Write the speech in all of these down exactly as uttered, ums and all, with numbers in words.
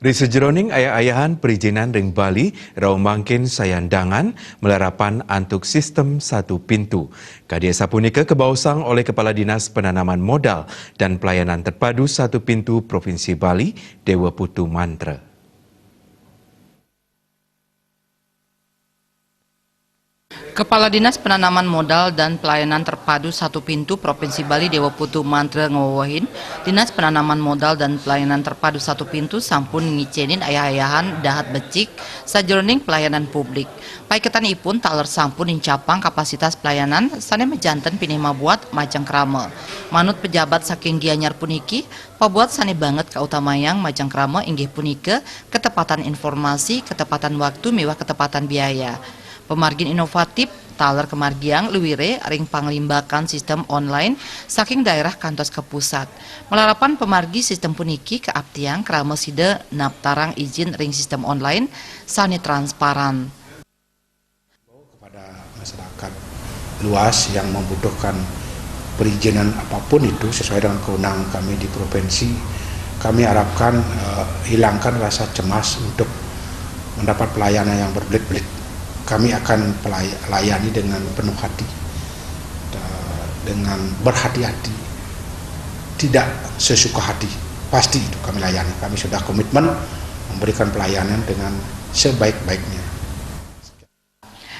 Ri sajeroning ayah-ayahan perizinan ring Bali, rauh mangkin sayan dangan malarapan antuk sistem satu pintu. Kadi sapunika kabaosang olih Kepala Dinas Penanaman Modal dan Pelayanan Terpadu Satu Pintu Provinsi Bali, Dewa Putu Mantra. Kepala Dinas Penanaman Modal dan Pelayanan Terpadu Satu Pintu Provinsi Bali Dewa Putu Mantra ngawewehin, Dinas Penanaman Modal dan Pelayanan Terpadu Satu Pintu sampun ngicenin ayah-ayahan dahat becik sajeroning pelayanan publik. Paiketanipun taler sampun nincapang kapasitas pelayanan sane majanten pinih mabuat majeng krama. Manut pejabat saking Gianyar puniki, pabuat sane banget kautamayang majeng krama inggih punika ketepatan informasi, ketepatan waktu miwah ketepatan biaya. Pamargin inovatif taler kamargiang luire ring panglimbakan sistem online saking daerah kantos ka pusat. Malarapan pamargi sistem puniki kaaptiang krama sida naptarang ijin ring sistem online sane transparan. Kepada masyarakat luas yang membutuhkan perizinan apapun itu sesuai dengan kewenangan kami di provinsi, kami harapkan eh, hilangkan rasa cemas untuk mendapat pelayanan yang berbelit-belit. Kami akan pelay- layani dengan penuh hati, eh, dengan berhati-hati, tidak sesuka hati. Pasti itu kami layani. Kami sudah komitmen memberikan pelayanan dengan sebaik-baiknya.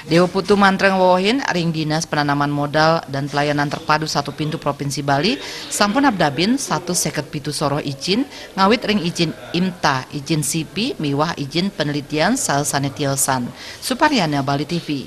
Dewa Putu Mantra ngawewehin ring Dinas Penanaman Modal dan Pelayanan Terpadu Satu Pintu Provinsi Bali sampun abdabin satus seket pitu soroh ijin, ngawit ring ijin IMTA, ijin sipi, miwah ijin penelitian saha sane tiosan. Suparyana, Bali T V.